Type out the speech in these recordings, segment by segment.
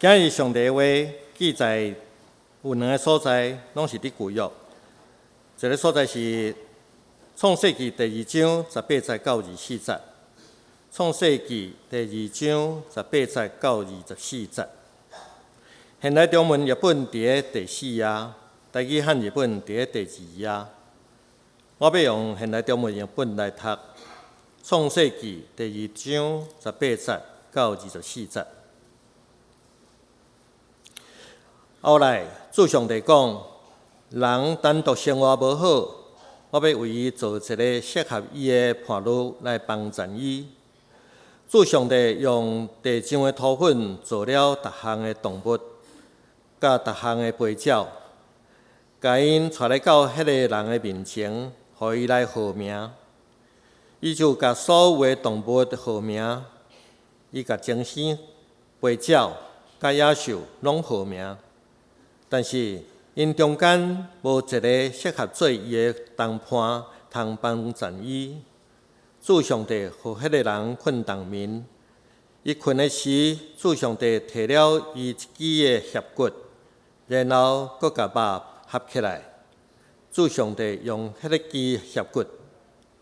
今日上帝話記載有兩个所在，攏是佇舊約。一个所在是創世記第二章十八節到二十四節。創世記第二章十八節到二十四節。現代中文譯本佇咧第四頁，台語漢譯本佇咧第二頁。我欲用現代中文譯本來讀創世記第二章十八節到二十四節。後來，主上帝講：人單獨生活無好，我欲為伊做一个適合伊的伴侶來幫贊伊。主上帝用地上的土粉做了逐項的動物，佮逐項的飛鳥，共𪜶帶來到彼个人的面前，予伊來號名。伊就共所有的動物號名，伊共精牲、飛鳥、佮野獸攏號名。但是，𪜶中間無一个適合做伊的同伴，通幫贊伊。主上帝予彼个人睏重眠，伊睏的時，主上帝提了伊一支的肋骨，然後閣共肉合起來。主上帝用彼个支肋骨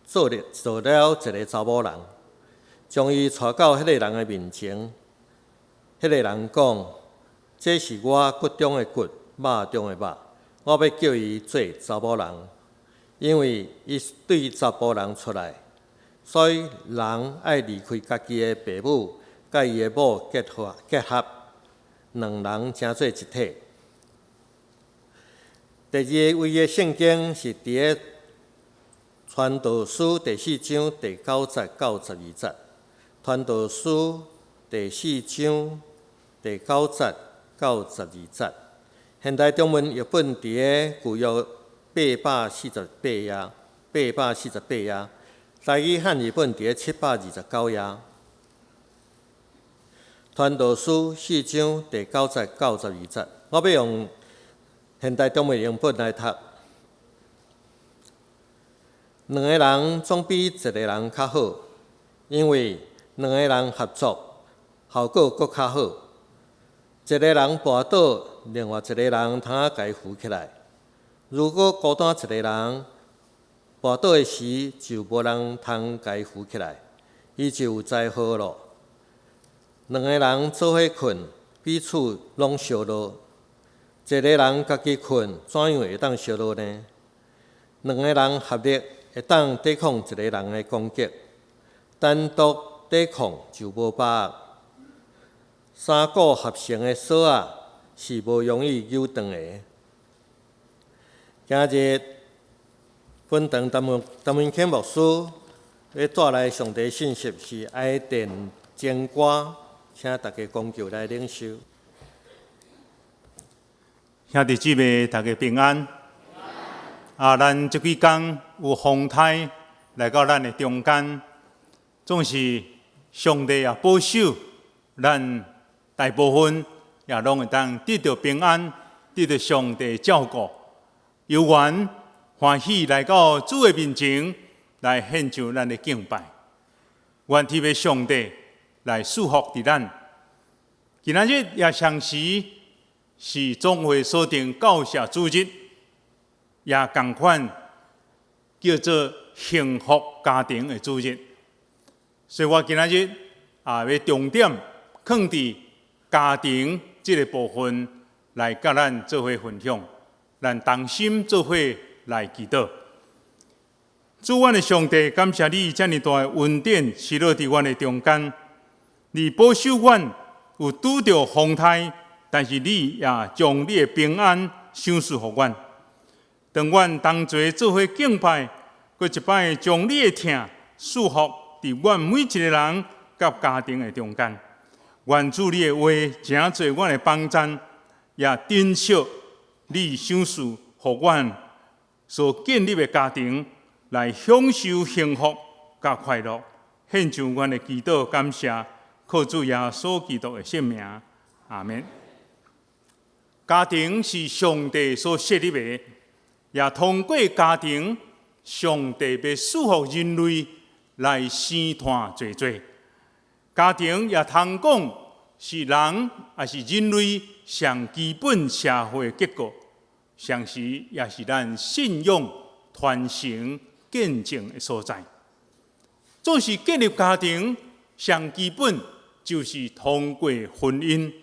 做了一个查某人，將伊帶到彼個人的面前。彼個人講：這是我骨中的骨，肉中的肉，我欲叫伊做查某人，因為伊對查埔人出來，所以人愛離開家己的爸母，佮伊的某結合結合，兩人成做一體。第二个位的聖經是佇咧傳道書第四章第九節到十二節。傳道書第四章第九節到十二節。現代中文譯本佇咧舊約848頁，八百四十八頁。台語漢譯本佇咧729頁。傳道書四章第九節到十二節，我欲用現代中文譯本來讀。兩个人總比一个人較好，因為兩个人合作，效果閣較好。一个人跋倒，另外一个人通共伊扶起來。如果孤單一個人跋倒的時，就無人通共伊扶起來，伊就有災禍咯。兩个人做伙睏，彼此攏相熱。一个人家己睏，怎樣會當相熱呢？兩个人合力會當抵抗一個人的攻擊，單獨抵抗就無把握。三股合成的索仔是無容易扭斷的。今日本堂陳文謙牧師欲帶來上帝信息是哀殿頌歌，請大家恭就來領受。兄弟姊妹，大家平安。啊，咱這幾工有風颱來到咱的中間，總是上帝也保守咱大部分也攏會當得著平安，得著上帝照顧，有緣歡喜來到主的面前來獻上咱的敬拜。願天父上帝來賜福佇咱。今仔日也同時是總會所定教社主日，也仝款叫做幸福家庭的主日。所以我今仔日啊，欲重點放佇家庭這个部分來佮咱做伙分享，咱同心做伙來祈禱。主，阮的上帝，感謝你遮爾大的恩典，賜落佇阮的中間。你保守阮有拄著風颱，但是你也將你的平安賞賜予阮。當阮同齊做伙敬拜，閣一擺將你的疼賜福佇阮每一个人佮家庭的中間。願主你的話成做阮的幫贊，也珍惜你賞賜予阮所建立的家庭，來享受幸福佮快樂。獻上阮的祈禱感謝，靠主耶穌基督的聖名，阿們。家庭是上帝所設立的，也通過家庭，上帝欲賜福人類來生湠濟濟。家庭也通講是人抑是人類上基本社會結構，同時也是咱信仰傳承見證的所在。總是建立家庭上基本就是通過婚姻，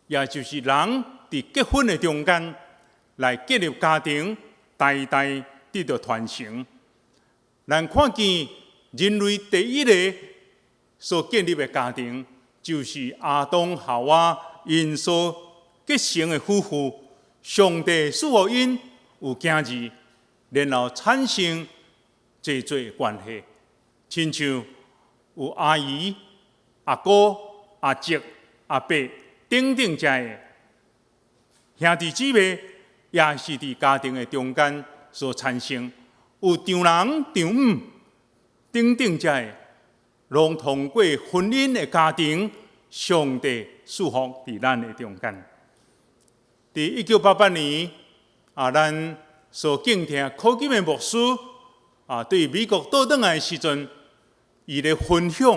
也就是人佇結婚的中間來建立家庭，代代得到傳承。咱看見人類第一个所建立的家庭，就是亞當夏娃𪜶所結成的夫婦，上帝賜予𪜶有囝兒，然後產生濟濟關係，親像有阿姨、阿哥、阿叔、阿伯等等遮的兄弟姊妹，也是佇家庭的中間所產生，有丈人、丈母等等遮的，攏通過婚姻的家庭，上帝祝福佇咱的中間。佇1988年，啊，咱所敬聽柯金的牧師啊，對美國倒轉來的時陣，伊咧分享，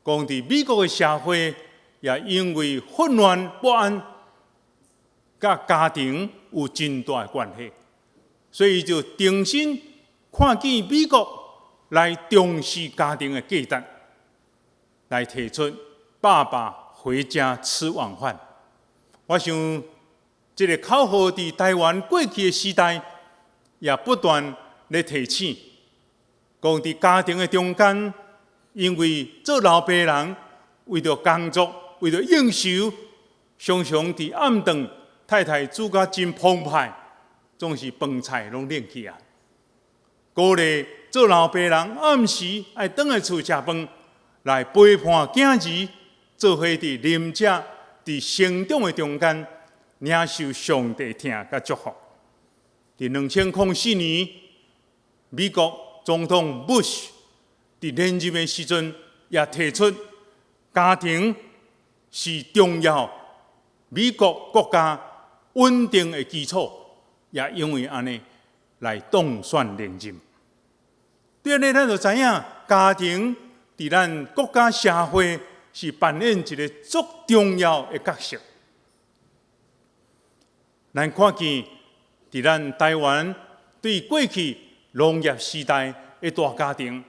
講佇美國的社會也因為混亂不安，佮家庭有真大的關係，所以就重新看見美國來重視家庭的價值，來提出爸爸回家吃晚飯。我想，這个口號佇台灣過去的時代，也不斷咧提醒，講佇家庭的中間，因為做老爸人為著工作、為著應酬，常常佇暗頓太太煮甲真澎湃，總是飯菜攏冷去啊。鼓勵做老爸人暗時愛轉來厝食飯，來陪伴囝兒，做伙佇啉食，佇成長的中間，領受上帝疼佮祝福。佇2004年，美國總統布什佇連任的時陣，也提出家庭是重要美國國家穩定的基礎，也因為按呢來當選連任。對按呢，咱就知影家庭佇咱國家社會是扮演一个足重要的角色。咱看見佇咱台灣對過去農業時代的大家庭，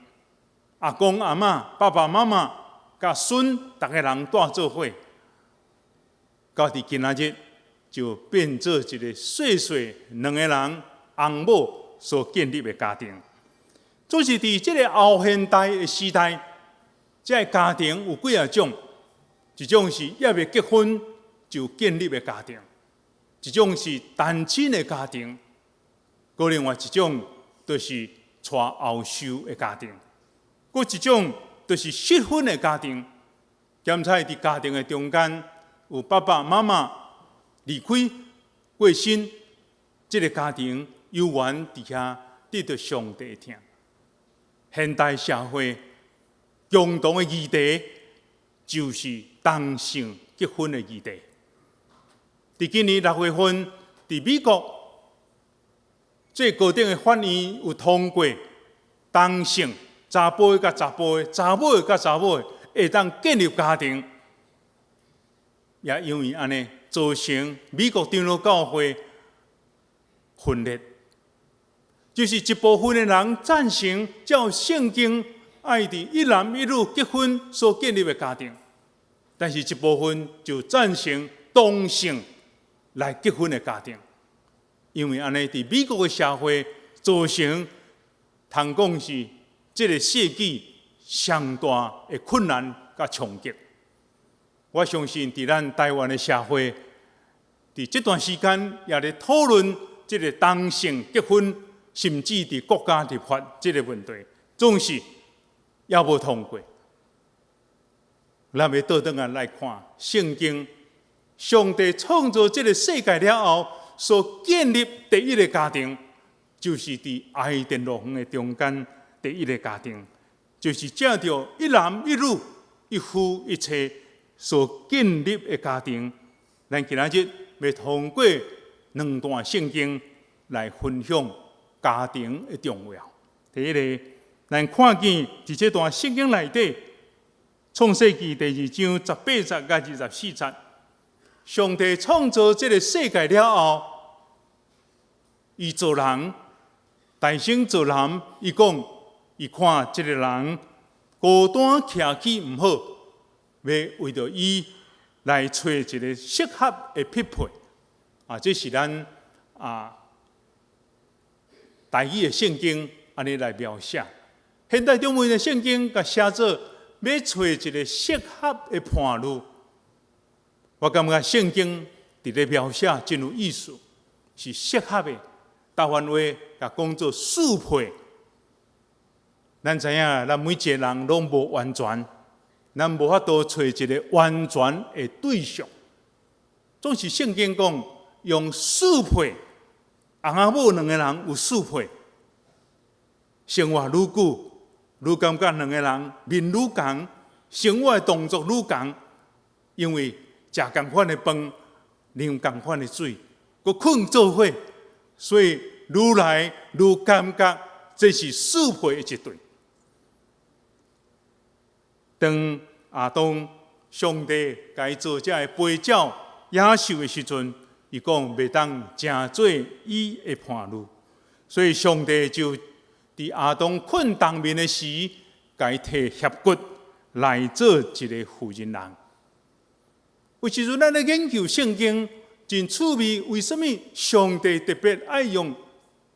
阿公阿嬤、爸爸媽媽佮孫，逐个人蹛做伙，到佇今仔日就變做一个細細兩个人翁某所建立的家庭。總是佇這个後現代的時代，這个家庭有幾仔種，一種是猶未結婚就建立的家庭，一種是單親的家庭，閣另外一種就是娶後嗣的家庭，閣一種就是失婚的家庭。兼且佇家庭的中間有爸爸媽媽離開過身，這个家庭猶原佇遐得著上帝疼。現代社會共同的議題就是同性結婚的議題。佇今年6月份，佇美國最高等的法院有通過同性查埔的佮查埔的、查某的佮查某的會當建立家庭，也因為按呢造成美國長老教會分裂。就是一部分的人贊成照聖經愛佇一男一女結婚所建立的家庭，但是一部分就贊成同性來結婚的家庭，因為按呢佇美國的社會造成，通講是這个世紀上大的困難佮衝擊。我相信佇咱台灣的社會，佇這段時間也咧討論這个同性結婚，甚至佇國家立法這个問題，總是猶無通過。咱欲倒轉來來看聖經，上帝創造這个世界了後，所建立第一个家庭，就是佇伊甸樂園的中間第一个家庭，就是藉著一男一女、一夫一妻所建立的家庭。咱今仔日欲通過兩段聖經來分享家庭的重要。第一个，咱看見佇這段聖經內底，創世記第二章18節佮24節，上帝創造這个世界了後，伊造人，大先造人，伊講，伊看這个人孤單徛起毋好，欲為著伊來揣一个適合的匹配。啊，這是咱台語的聖經按呢來描寫。現代中文的聖經共寫做欲揣一个適合的伴侶。我感覺聖經佇咧描寫真有意思，是適合的。台灣話共講做適配。咱知影，咱每一個人攏無完全，咱無法度揣一个完全的對象。總是聖經講用適配，翁仔某兩个人有適配，生活愈久，愈感覺兩个人面愈仝，生活的動作愈仝，因為食仝款的飯，啉仝款的水，閣睏做伙，所以愈來愈感覺這是適配的一對。當亞當上帝共伊做這个飛鳥野獸的時陣，伊講袂當成做伊的伴侶，所以上帝就佇亞當睏冬眠的時，共伊提肋骨來做一个婦人人。有時陣咱咧研究聖經，真趣味。為啥物上帝特別愛用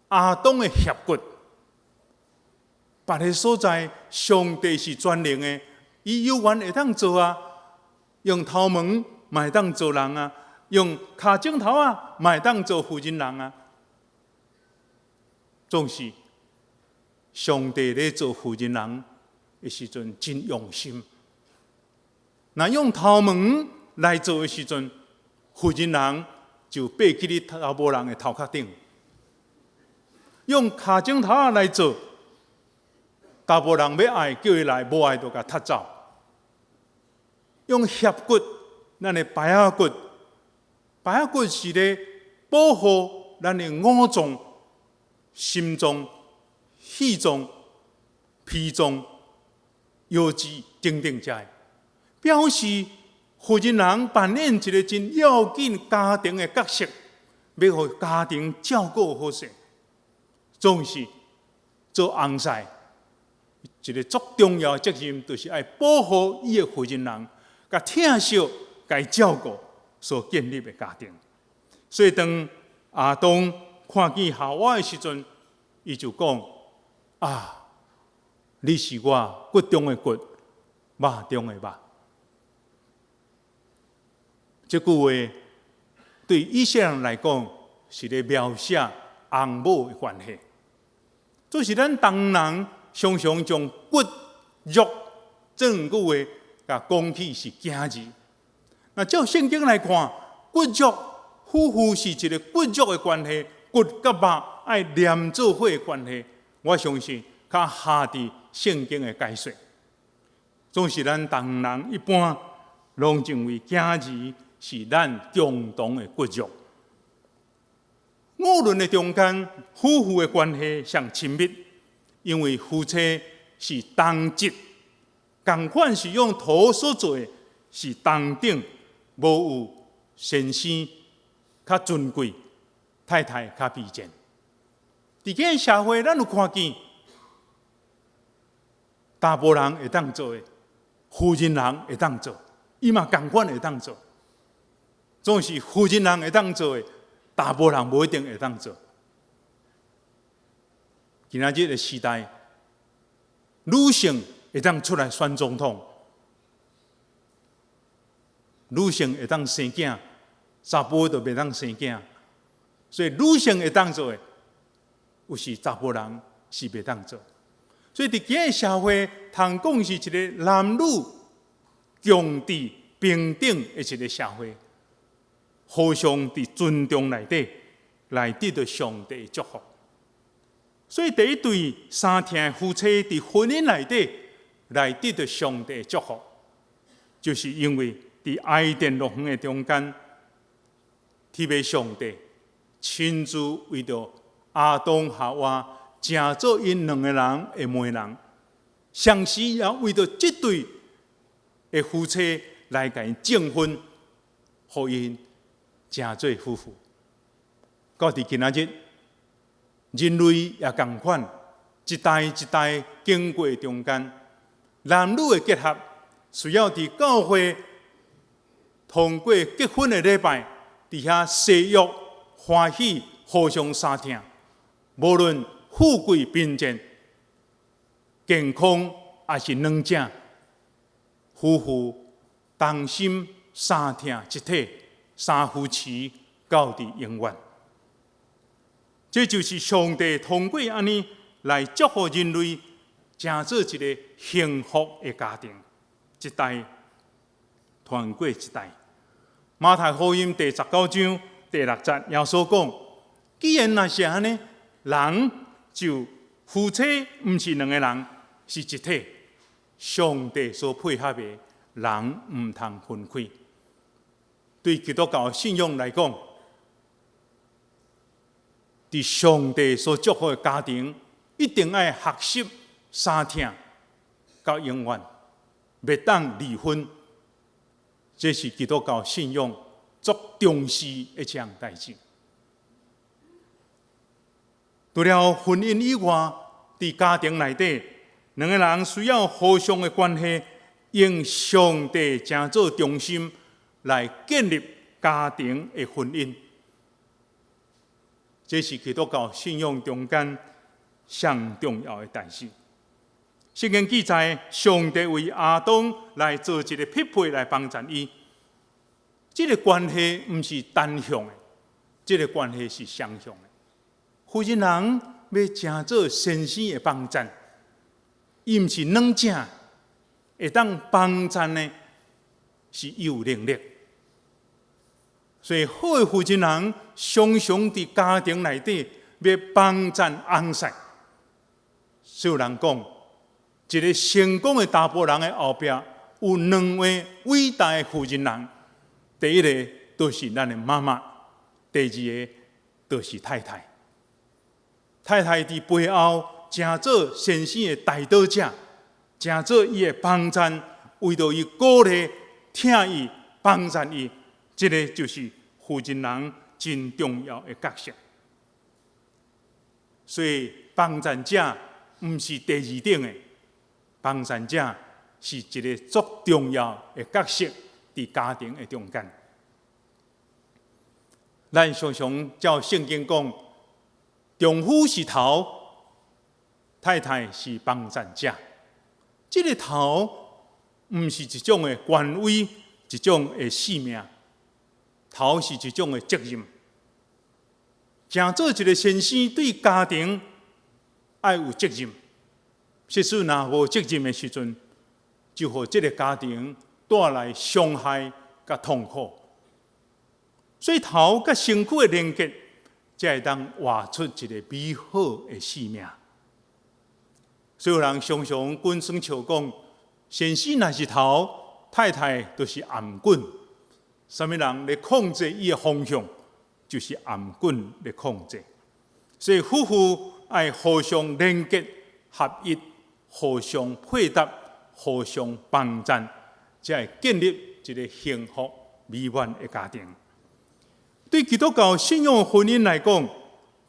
亞當的肋骨？別个所在，上帝是全能的，伊有緣會當做啊，用頭毛嘛會當做人啊，用跤踭頭仔嘛會當做婦人人啊。總是上帝咧做婦人人的時陣真用心。若用頭毛來做的時陣，婦人人就爬起佇查某人的頭殼頂；用跤踭頭仔來做，查埔人欲愛叫伊來，無愛就共踢走。用肋骨，咱的排仔骨，排仔骨是咧保護咱的五臟、心臟、肺臟、脾臟、腰子等等遮的，表示婦人人扮演一个真要緊家庭的角色，欲予家庭照顧好勢，總是做翁婿一个足重要的責任，就是愛保護伊的婦人人，共疼惜、共照顧所建立的家庭。所以當亞當看見夏娃的時陣，伊就講：啊，你是我骨中的骨，肉中的肉。這句話對以色列人來講，是咧描寫翁某的關係。就是咱東人常常將骨肉這兩句話，共講起是囝兒。若照聖經來看，骨肉夫婦是一个骨肉的關係，骨佮肉愛連做伙的關係。我相信較合佇聖經的解說。總是咱東人一般攏認為囝兒是咱共同的骨肉。五倫的中間，夫婦的關係上親密，因為夫妻是同質，仝款是用土所做的，是同等，無有先生較尊貴，太太較卑賤。佇這个社會，咱有看見查埔人會當做的，婦人人會當做，伊嘛仝款會當做。總是婦人人會當做的，查埔人無一定會當做。今仔日的時代，女性會當出來選總統，女性會當生囝，查埔就袂當生囝。所以女性會當做的，有時查埔人是袂當做。所以佇今个社會，通講是一个男女共治平等的一个社會。互相佇尊重內底來得到上帝祝福。所以第一對相疼的夫妻佇婚姻內底來得到上帝祝福，就是因為佇伊甸樂園的中間，天父上帝親自為著亞當夏娃成做𪜶兩个人的媒人，同時也為著這對的夫妻來共𪜶證婚，予𪜶成做夫婦。到佇今仔日，人類也仝款，一代一代經過中間，男女的結合需要佇教會通過結婚的禮拜，佇遐誓約歡喜，互相相疼，無論富貴貧賤、健康抑是軟弱，夫婦同心相疼一體，三夫持到佇永遠。這就是上帝通過按呢來祝福人類，成做一个幸福的家庭，一代傳過一代。馬太福音第19章第6節，耶穌講：既然若是按呢，人就夫妻毋是兩個人，是一體。上帝所配合的，人毋通分開。對基督教信仰來講，佇上帝所祝福的家庭，一定愛學習相疼到永遠，袂當離婚。這是基督教信仰足重視的一項代誌。除了婚姻以外，佇家庭內底，兩个人需要互相的關係，用上帝成做中心來建立家庭的婚姻。這是基督教信仰中間上重要的代誌。聖經記載，上帝為亞當來做一个匹配來幫贊伊。這个關係毋是單向的，這个關係是雙向的。負責人欲成做先生的幫贊，伊毋是軟正，會當幫贊的，是伊有能力。所以好的負責人常常佇家庭內底欲幫贊翁婿。所以有人講，一个成功的查埔人的後壁有兩位偉大的負責人，第一个就是咱的媽媽，第二个就是太太。太太佇背後成做先生的代禱者，成做伊的幫贊，為著伊鼓勵、疼伊、幫贊伊，這个就是負責人真重要的角色。所以幫贊者毋是第二等的，幫贊者是一个足重要的角色，佇家庭的中間。咱常常照聖經講，丈夫是頭，太太是幫贊者。這个頭毋是一種的權威，一種的使命，頭是一種的責任。成做一个先生對家庭愛有責任，即使若無責任的時陣，就予這个家庭帶來傷害佮痛苦。所以頭佮身軀的連結，才會當活出一个美好的生命。所以有人常常講耍笑講，先生若是頭，太太就是頷頸。啥物人咧控制伊的方向，就是頷頸咧控制。所以夫婦愛互相連結、合一，互相配搭、互相幫贊，才會建立一个幸福美滿的家庭。對基督教信仰婚姻來講，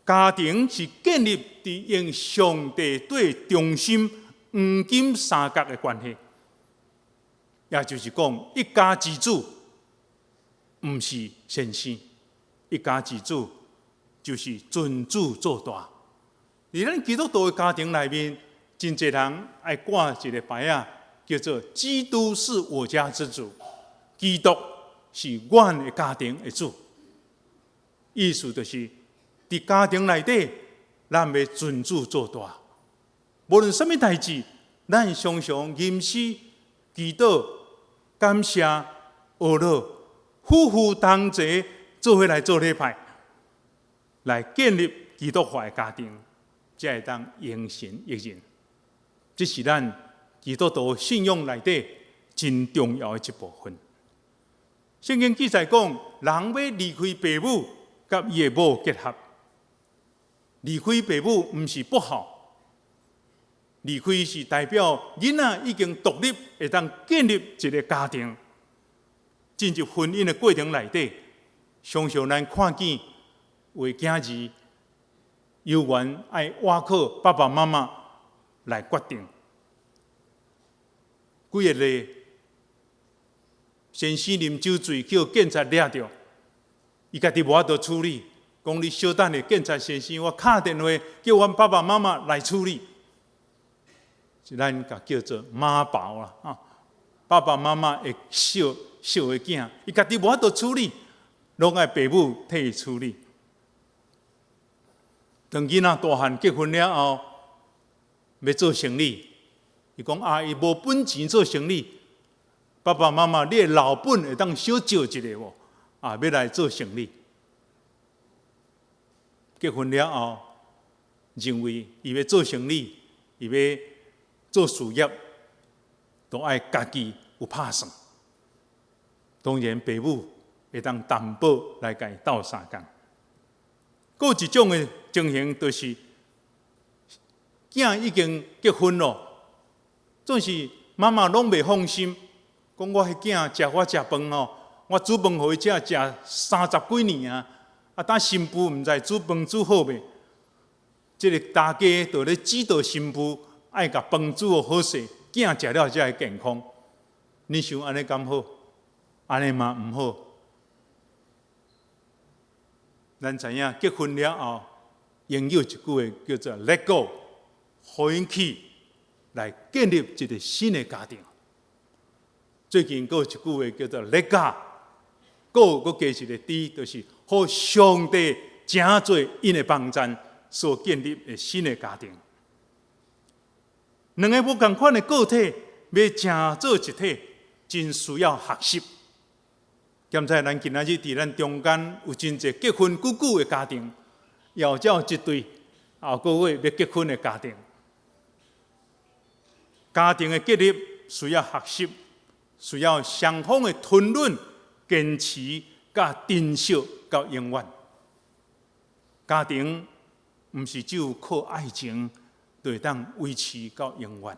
家庭是建立佇用上帝做中心、黃金三角的關係，也就是講，一家之主毋是先生，一家之主就是尊主做大。佇咱基督徒的家庭內面，真濟人愛掛一个牌仔，叫做“基督是我家之主”，基督是阮的家庭的主。意思就是，佇家庭內底，咱欲尊主做大。無論啥物代誌，咱常常吟詩、祈禱、感謝、哀禱，夫婦同齊做伙來做禮拜，來建立基督化的家庭，才會當榮神益人。這是咱基督徒信仰內底真重要的一部分。聖經記載講，人欲離開爸母，佮伊的某結合。離開爸母毋是不孝，離開是代表囡仔已經獨立，會當建立一個家庭。進入婚姻的過程內底，常常咱看見有的囝兒猶原愛倚靠爸爸媽媽來決定。舉個例，先生啉酒醉，叫警察掠著，伊家己無法度處理，講你小等下，警察先生，我敲電話叫阮爸爸媽媽來處理。是咱共叫做媽寶啦，啊！爸爸媽媽會惜惜的囝，伊家己無法度處理，攏愛爸母替伊處理。當囡仔大漢結婚了後，欲做生理，伊講啊，伊無本錢做生理，爸爸媽媽，你的老本會當小借一下無？啊，欲來做生理。結婚了後，認為伊欲做生理，伊欲做事業，都愛家己有拍算。當然，爸母會當擔保來共伊鬥相共。閣有一種的情形，就是囝已經結婚咯，總是媽媽攏袂放心，講我彼囝食我食飯吼，我煮飯予伊食食三十幾年啊，啊，當新婦毋知煮飯煮好未？這個大家就咧指導新婦愛共飯煮予好勢，囝食了才會健康。你想按呢敢好？按呢嘛毋好。咱知影結婚了後，應有一句話叫做 “Let go”，予𪜶去來建立一個新的家庭。最近閣有一句話叫做 “Let God”，go 閣加一個 D，就是予上帝成做𪜶的幫贊所建立的新的家庭。兩个無仝款的個體，欲成做一體，真需要學習。兼且咱今仔日佇咱中間有真濟結婚久久的家庭，也有這一對後個月欲結婚的家庭。家庭的建立需要學習，需要雙方的吞忍、堅持、佮珍惜到永遠。家庭毋是只有靠愛情就會當維持到永遠，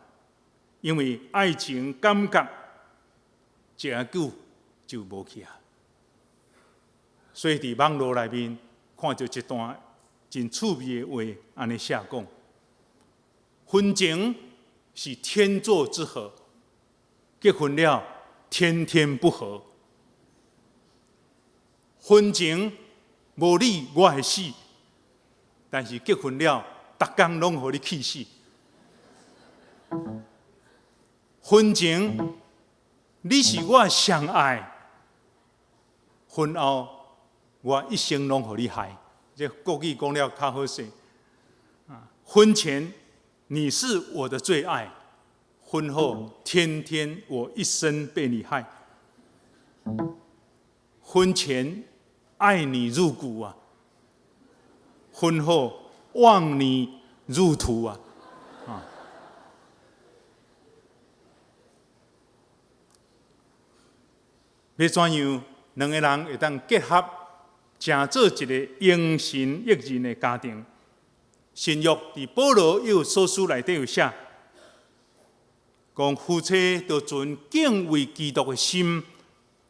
因為愛情感覺一下久就無去啊。所以佇網路內面看著一段真趣味的話，按呢寫講：婚前是天作之合，結婚了天天不合。婚前無你我會死，但是結婚了，逐工攏予你氣死。婚前你是我上愛，婚後我一生攏予你害。這國語講了較好勢。婚前你是我的最愛，婚後天天我一生被你害。婚前愛你入骨啊，婚後望你入土啊！啊，欲怎樣兩个人會當結合，成做一个榮神益人的家庭？新約佇保羅以弗所書內底有寫，講夫妻著存敬畏基督的心，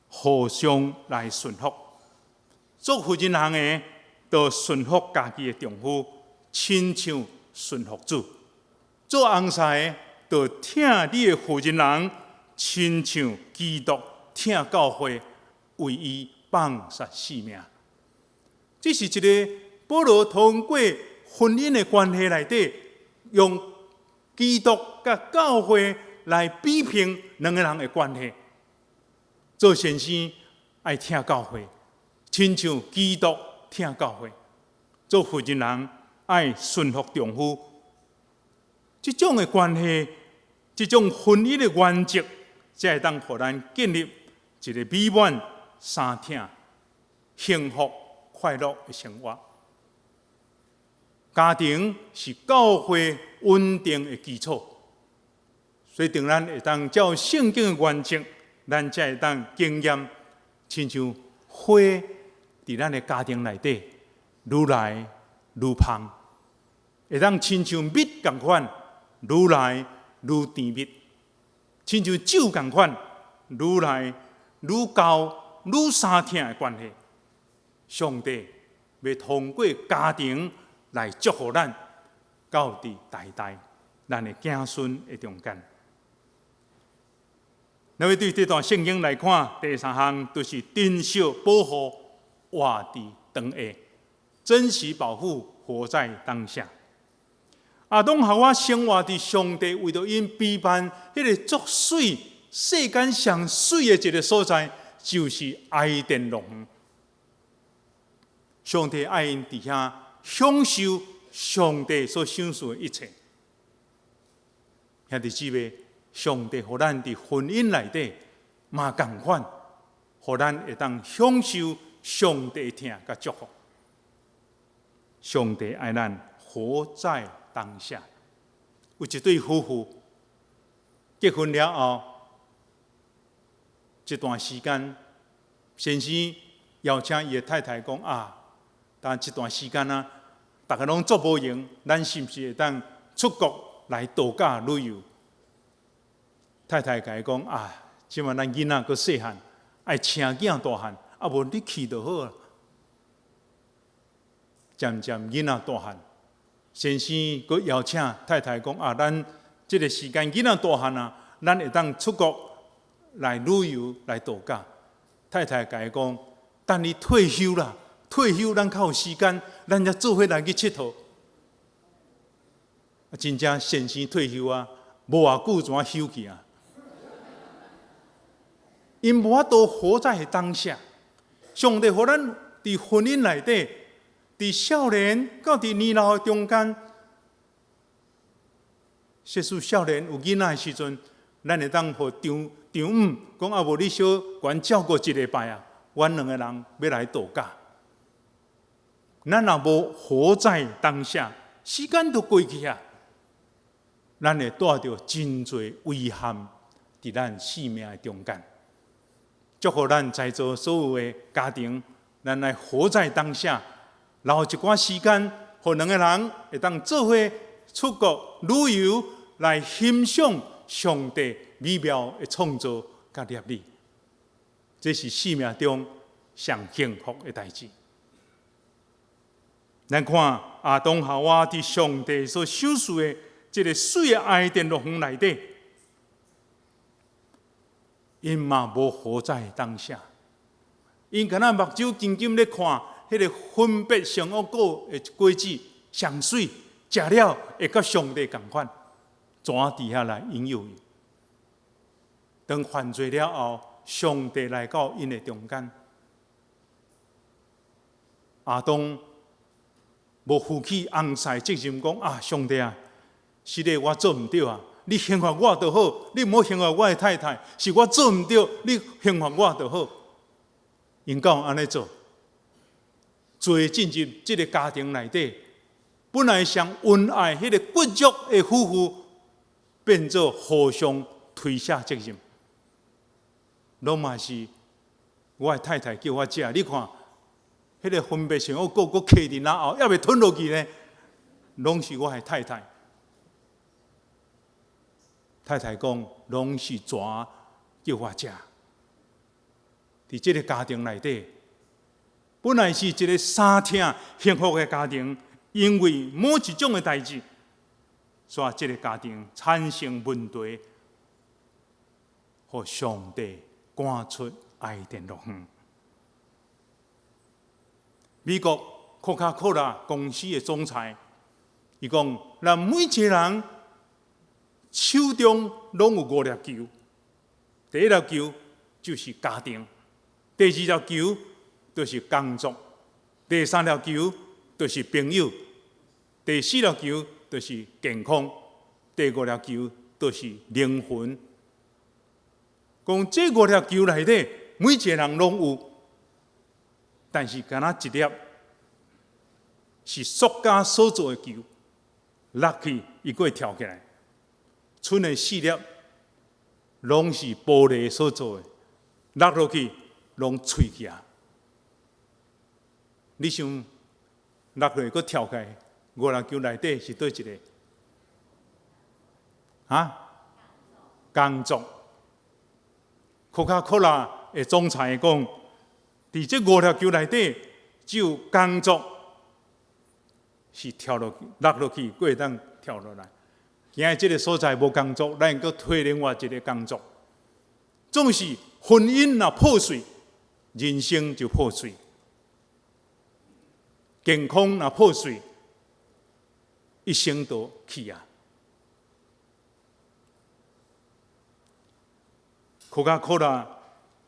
互相來順服。做婦人人的，著順服家己的丈夫，親像順服主；做翁婿的，著疼你的婦人人，親像基督疼教會，為伊放殺性命。這是一个保羅通過婚姻的關係內底，用基督佮教會來比拼兩个人的關係。做先生愛疼教會，親像基督疼教會；做婦人人愛順服丈夫。這種的關係，這種婚姻的原則，才會當予咱建立一个美滿、相疼、幸福、快樂的生活。家庭是教會穩定的基礎，所以當咱會當照聖經的原則，咱才會當經驗，親像花佇咱的家庭內底愈來愈芳，會當親像蜜仝款愈來愈甜蜜，親像酒仝款，愈來愈厚、愈相疼的關係。上帝欲通過家庭來祝福咱，到佇代代咱的子孫的中間。咱欲對這段聖經來看，第三項就是珍惜保護活佇當下，珍惜保護活在當下。亞當夏娃生活佇上帝為著𪜶備辦彼个足媠、世間上媠的一个所在，就是伊甸樂園。上帝愛𪜶佇遐享受上帝所賞賜的一切。兄弟姊妹，上帝予咱佇婚姻內底嘛仝款，予咱會當享受上帝疼佮祝福。上帝愛咱活在當下。有一對夫婦結婚了後，一段時間，先生邀請伊的太太講啊，但這段時間啊，逐家攏足無閒，咱是毋是會當出國來度假旅遊？太太共伊講啊，這馬咱囡仔閣細漢，愛請囝大漢，啊無你去就好啊。漸漸囡仔大漢，先生閣邀請太太講啊，咱這个時間囡仔大漢啊，咱會當出國來旅遊來度假。太太共伊講，等你退休啦，退休咱較有時間，咱才做伙來去𨑨迌。啊，真正先生退休啊，無偌久怎休去啊？𪜶無法度活在當下。上帝予咱佇婚姻內底，佇少年到佇年老的中間，假使少年有囡仔的時陣，咱會當予丈丈母講啊，無你小懸照顧一禮拜啊，阮兩个人欲來度假。咱若無活在當下，時間就過去啊，咱會帶著真濟遺憾佇咱生命的中間。祝福咱在座所有的家庭，咱來活在當下，留一寡時間，予兩个人會當做伙出國旅遊，來欣賞上帝美妙的創造佮料理。這是生命中上幸福的代誌。咱看亞當夏娃佇上帝所賞賜的這个媠的伊甸樂園內底，𪜶嘛無活在當下，𪜶敢若目睭緊緊咧看彼个分別善惡果的果子上媠，食了會佮上帝仝款，怎佇遐來引誘伊？當犯罪了後，上帝來到𪜶的中間，亞當無負起尪婿責任，講啊，上帝啊，實在我做毋對啊！你刑罰我就好，你毋好刑罰我的太太，是我做毋對，你刑罰我就好。𪜶敢有按呢做？罪進入這个家庭內底，本來上恩愛彼个骨肉的夫婦，變做互相推卸責任。攏嘛是我的太太叫我食，你看，彼个分別善惡果閣囥佇那後，猶未吞落去呢，攏是我的太太。太太講，攏是蛇叫我食。佇這个家庭內底，本來是一个相疼幸福的家庭，因為某一種的代誌，所以這个家庭產生問題，予上帝趕出伊甸樂園。美國可卡可樂公司的總裁，伊講：咱每一个人手中攏有五粒球，第一粒球就是家庭，第二粒球就是工作，第三粒球就是朋友，第四粒球就是健康，第五粒球就是靈魂。講這五粒球內底，每一个人攏有，但是敢若一粒是塑膠所做的球，落去伊閣會跳起來。賰的四粒攏是玻璃所做的，落落去攏碎去啊！你想落落去閣跳起來，五粒球內底是佗一个？啊？工作。可卡可樂的總裁講，佇這五粒球內底，只有工作是跳落去、落落去，閣會當跳落來。今日這个所在無工作，咱閣提另外一个工作。總是婚姻若破碎，人生就破碎；健康若破碎，一生都去啊。可卡可樂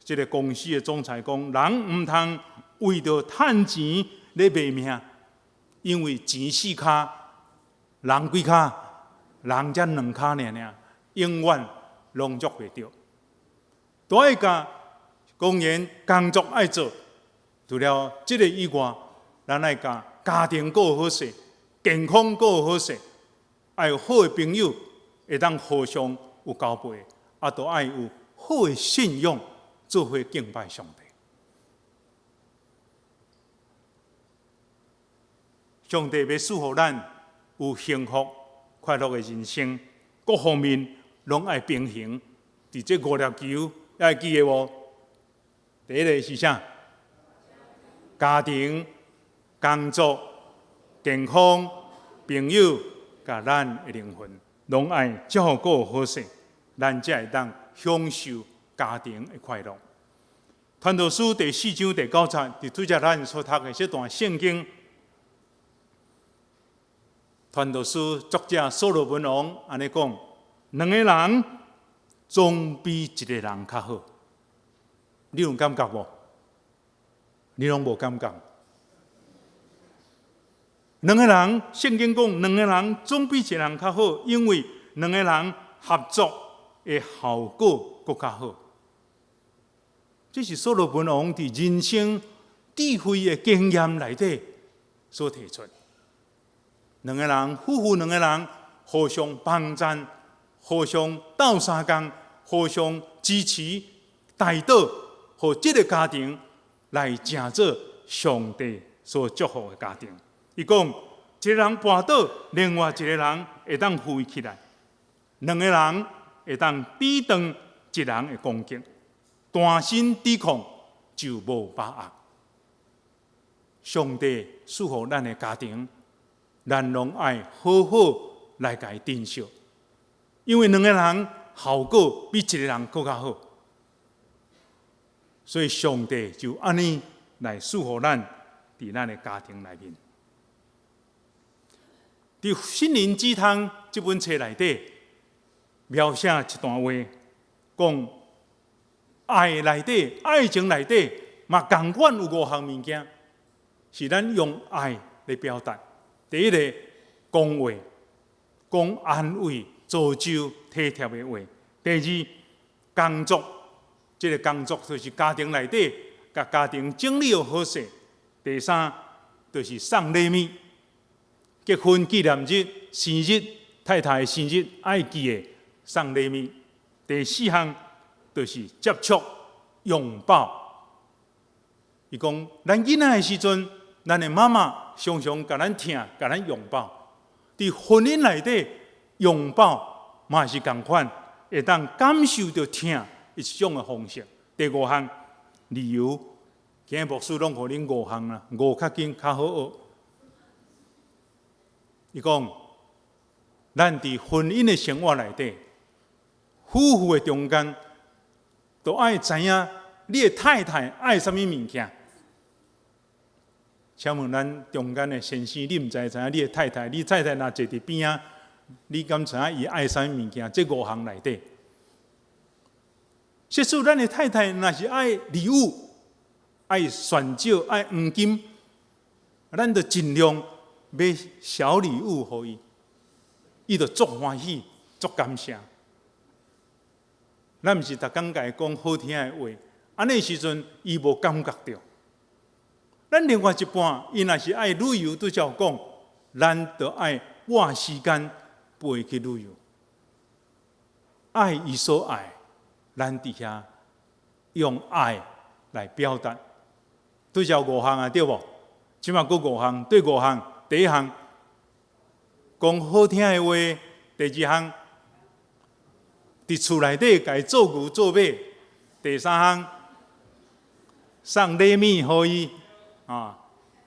這个公司的總裁講：人毋通為著趁錢咧賣命，因為錢四跤，人幾跤？人才兩跤爾爾，永遠攏捉袂著。都愛共當然工作愛做，除了這个以外，咱愛共家庭顧好勢，健康顧好勢，愛有好的朋友，會當互相有交陪，啊，都愛有好的信仰，做伙敬拜上帝。上帝欲賜予咱有幸福、快樂的人生，各方面攏愛平衡。佇這五粒球，愛記得無？第一个是啥？家庭、工作、健康、朋友，佮咱的靈魂，攏愛照顧好勢，咱才會當享受家庭的快樂。傳道書第四章第九節，佇拄才咱所讀的這段聖經。傳道書作者所羅門王按呢講：兩个人總比一個人較好。你有感覺無？你攏無感覺？兩个人，聖經講兩个人總比一個人較好，因為兩个人合作的效果閣較好。這是所羅門王佇人生智慧的經驗內底所提出。兩个人，夫婦兩个人互相幫贊，互相鬥相共，互相支持、代禱，予這个家庭來成做上帝所祝福的家庭。伊講，一個人跋倒，另外一個人會當扶伊起來；兩個人會當抵擋一人的攻擊，單身抵抗就無把握。上帝賜予咱的家庭，咱攏愛好好來共伊珍惜，因為兩个人效果比一個人閣較好，所以上帝就按呢來賜予咱佇咱的家庭內面。佇《心靈雞湯》這本冊內底描寫一段話，講愛內底、愛情內底嘛仝款有五項物件，是咱用愛來表達。第一个，講話，講安慰、造就、體貼的話。第二，工作，這个工作就是家庭內底，共家庭整理好勢。第三，就是送禮物，結婚紀念日、生日、太太的生日，愛記的送禮物。第四項，就是接觸、擁抱。伊講，咱囡仔的時陣，咱的媽媽常常共咱疼，共咱擁抱。佇婚姻內底，擁抱嘛是仝款，會當感受著疼一種的方式。第五項，旅遊，今日牧師攏予恁五項啦，五較緊較好學。伊講，咱佇婚姻的生活內底，夫婦的中間，都愛知影你的太太愛啥物物件。請問咱中間的先生，你毋知知影你的太太，你太太若坐佇邊仔，你敢知影伊愛啥物物件？這五項內底，設使咱的太太若是愛禮物、愛鑽石、愛黃金，咱就盡量買小禮物予伊，伊就足歡喜、足感謝。咱毋是逐工共伊講好聽的話，按呢時陣伊無感覺著。咱另外一半，伊若是愛旅遊，拄才有講，咱就愛撥時間陪伊去旅遊。愛伊所愛，咱佇遐用愛來表達。拄才有五項啊，對無？這馬閣五項，對五項。第一項，講好聽的話；第二項，佇厝內底共伊做牛做馬。第三項，送禮物予伊，啊，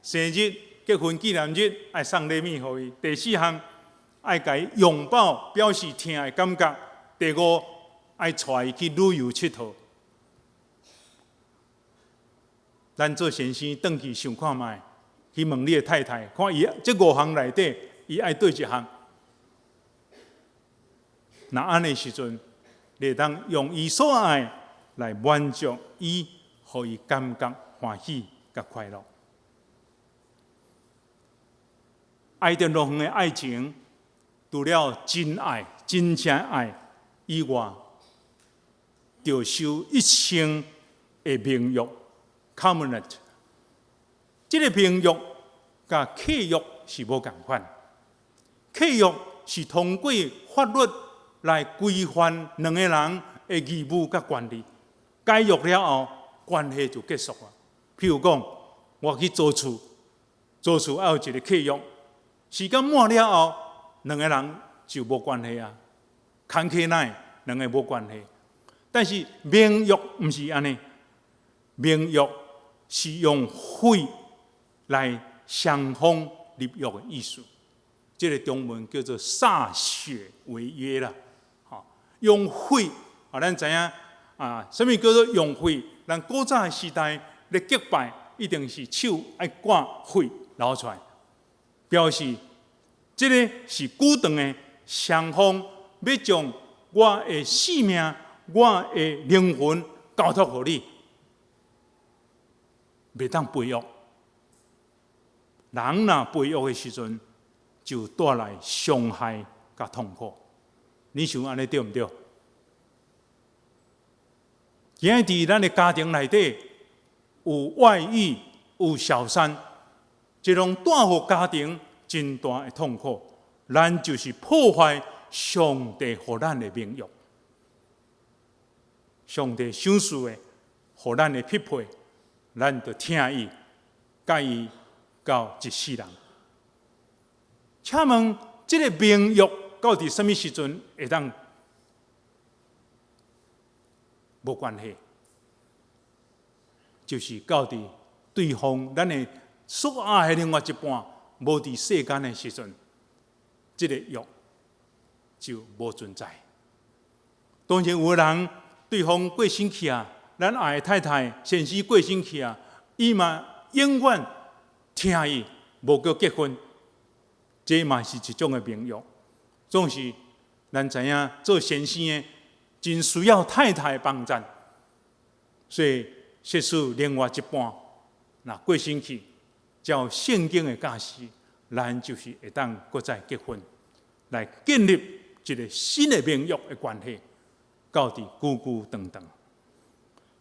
生日、結婚紀念日愛送禮物予伊。第四項，愛共伊擁抱，表示疼的感覺。第五，愛帶伊去旅遊𨑨迌。咱做先生轉去想看覓，去問你的太太，看伊這五項內底，伊愛佗一項。若按呢時陣，你會當用伊所愛來滿足伊，予伊感覺歡喜佮快樂。伊甸樂園的愛情，除了真愛、真正愛以外，著守一生的盟約（covenant）。這个盟約佮契約是無仝款。契約是通過法律來規範兩个人的義務佮權利，解約了後，關係就結束啊。譬如講，我去租厝，租厝愛有一个契約，時間滿了後，兩个人就無關係啊，牽起來兩个無關係。但是盟約毋是按呢，盟約是用血來雙方立約的意思。這个中文叫做歃血為約啦，吼，用血啊，咱知影啊，啥物叫做用血？咱古早的時代咧結拜，一定是手愛掛血流出來，表示這个是久長的雙方欲將我的性命、我的靈魂交託予你，袂當背約。人若背約的時陣，就帶來傷害佮痛苦。你想按呢對毋對？今仔佇咱的家庭內底有外遇、有小三，這攏帶予家庭真大的痛苦。咱就是破壞上帝予咱的盟約。上帝賞賜的，予咱的匹配，咱就疼伊，佮伊到一世人。請問，這个盟約到佇啥物時陣會當無關係？就是到佇對方咱的所愛的另外一半無佇世間的時陣，這个約就無存在。當然有的人對方過身去啊，咱愛的太太先生過身去啊，伊嘛永遠疼伊，無閣結婚。這嘛是一種的盟約。總是咱知影做先生的真需要太太的幫贊，所以設使另外一半若過身去，照聖經的教示，咱就是會當閣再結婚，來建立一个新的盟約的關係，到佇久久長長。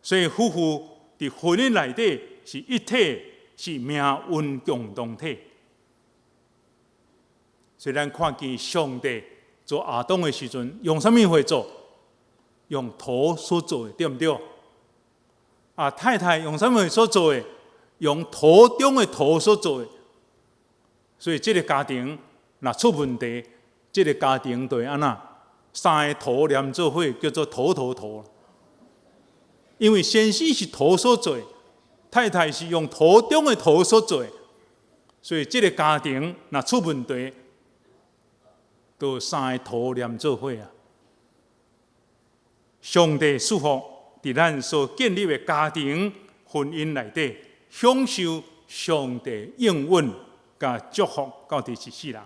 所以夫婦佇婚姻內底是一體，是命運共同體。所以咱看見上帝造亞當的時陣，用啥物貨做？用土所做的，對毋對？啊，太太用啥物所做的？用土中的土所做的。所以這个家庭若出問題，這个家庭就會按怎？三个土連做伙，叫做土土土。因為先生是土所做，太太是用土中的土所做，所以這个家庭若出問題，就三个土連做伙啊！上帝祝福佇咱所建立的家庭婚姻內底，享受上帝應允佮祝福到佇一世人。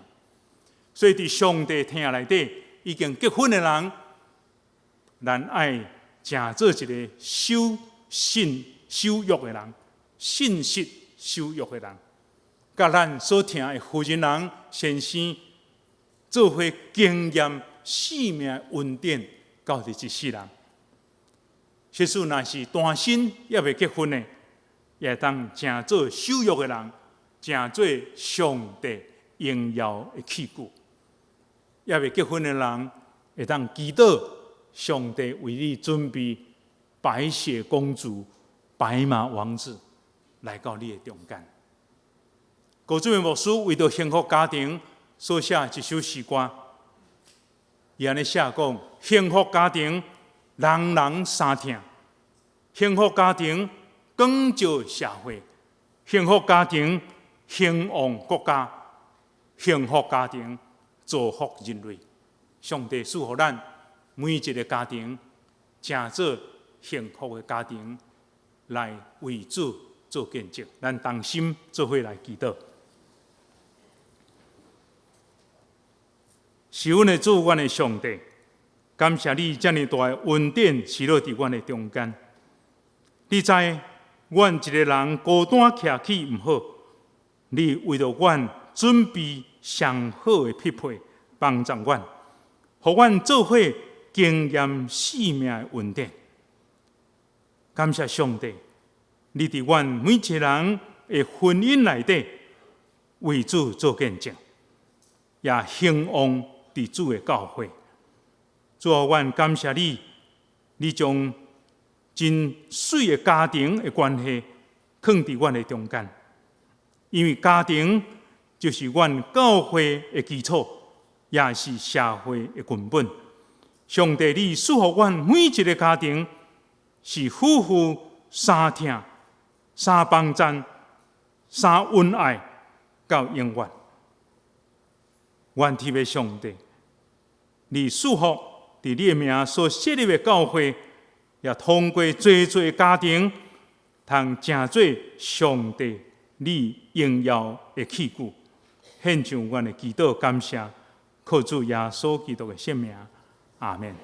所以佇上帝疼內底，已經結婚的人，咱愛成做一个守信守約的人，信實守約的人，佮咱所疼的夫人人先生做伙經驗生命恩典，到佇一世人。設使若是單身猶未結婚的，也會當成做守約的人，成做上帝榮耀的器具。猶未結婚的人，會當祈禱上帝為你準備白雪公主、白馬王子來到你的中間。高志明牧師為著幸福家庭所寫一首詩歌，伊按呢寫講：幸福家庭，人人相疼；幸福家庭，光照社會；幸福家庭，興旺國家；幸福家庭，造福人類。上帝賜予咱每一个家庭，成做幸福的家庭，來為主做見證。咱同心做伙來祈禱。是阮的主，阮的上帝，感謝你遮爾大的恩典，賜落佇阮的中間。你知阮一个人孤單徛起毋好，你為著阮準備上好的匹配，幫助阮，予阮做伙經驗生命的恩典。感謝上帝，你佇阮每一个人的婚姻內底為主做見證，也興旺佇主的教會。主啊，阮感謝你，你將真媠的家庭的關係囥佇阮的中間，因為家庭就是阮教會的基礎，也是社會的根本。上帝，你賜予阮每一个家庭是夫婦相疼、相幫贊、相恩愛到永遠。願天父上帝，你賜福佇你的名所設立的教會，也通過濟濟家庭，通成做上帝你榮耀的器具。獻上阮的祈禱感謝，靠主耶穌基督的聖名，阿們。